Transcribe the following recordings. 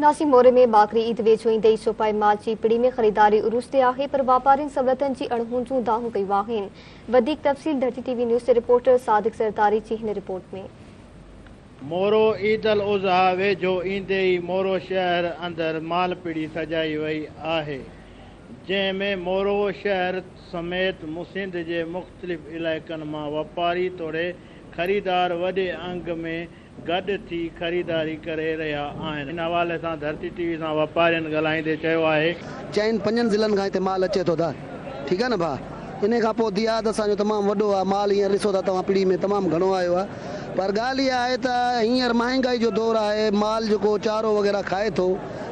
ناسي موري ۾ ٻاڪري عيد ويجهو ايندي ئي چوپائي مال جي پڙي ۾ خريداري عروج تي آهي پر واپارين سهولتن جي اڻهوند جون دانهون ڪيون آهن. وڌيڪ تفصيل ڌرتي ٽي وي نيوز جي رپورٽر صادق زرداري جي هن رپورٽ ۾. مورو، عيد الاضحيٰ ويجهو ايندي ئي مورو شهر اندر مال پڙي سجائي وئي آهي، جنهن ۾ مورو شهر سميت سنڌ جي مختلف علائقن مان واپاري توڙي خريدار وڏي انگ ۾ گڏ ٿي خريداري ڪري رهيا آهن. ان حوالي سان ڌرتي ٽي وي سان واپارين ڳالهائيندي چيو آهي. چئن پنجن ضلعن کان هتي مال اچي ٿو ته ٺيڪ آهي نه ڀاء انهي کان پوء ديهات اسان جو تمام وڏو آهي مال هينئر ڏسو ٿا توهان پڙي ۾ تمام گهڻو آيو آهي پر ڳالهه اها آهي ته هينئر مهانگائي جو دور آهي مال جيڪو چارو وغيره کائي ٿو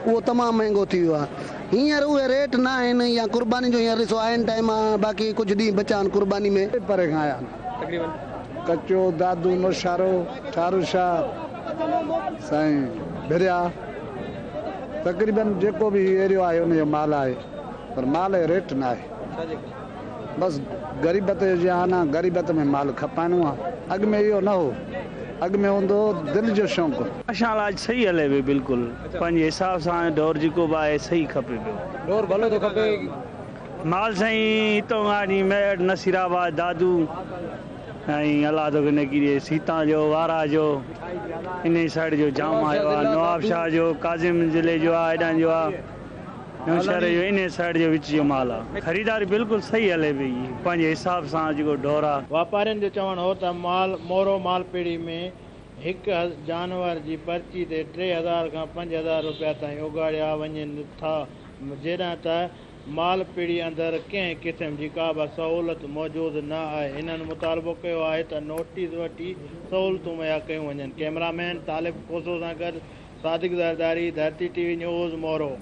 اهو تمام مهنگو ٿي ويو آهي هينئر اهي ريٽ نه آهن يا قرباني جو هينئر ڏسو آهن ٽائيم آهي باقي ڪجهه ڏينهن بچا آهن قرباني ۾. پري کان آيا آهن تقريبن ڪچو، دادو، نوشھرو، ٺاروشاھ، سائين ڀريا تقريبن جيڪو به هي ايريو آهي ان جو مال آهي پر مال جو ريٽ نه آهي بس غريبت جو جهان آ غريبت ۾ مال کپائڻو آ اڳ ۾ اهو نه هو اڳ ۾ هوندو هو دل جو شوق. ماشاءالله اڄ صحيح هلي پئي بلڪل پنهنجي حساب سان ڍور جيڪو به آهي صحيح کپي پيو. ڍور ڀلو ٿو کپي. مال سائين هتون کان وٺي ميهڙ نصير آباد دادو ۽ الله توکي نيڪي ڏي سيتان جو وارهه جو انهي سائيڊ جو جام آيو آ نواب شاهه جو ڪاظم ضلعي جو آ هيڏانهن جو آ نوشهري جو انهي سائيڊ جو وچ جو مال آ خريداري بلڪل صحيح هلي پئي پنهنجي حساب سان جيڪو ڍور آ. واپارين جو چوڻ هو ته مال مورو مالپيڙي ۾ هڪ جانور جي پرچي تي 3000 کان 5000 رپيا تائين اوڳاڙيا وڃن ٿا جڏهن ته مال پڙي اندر ڪنهن قسم جي ڪابه سهولت موجود نه آهي، هنن مطالبو ڪيو آهي ته نوٽيس وٺي سهولتون مهيا ڪيون وڃن، ڪئميرا مين طالب کوسو سان گڏ Sadiq Zardari, Dharti T V news, Moro.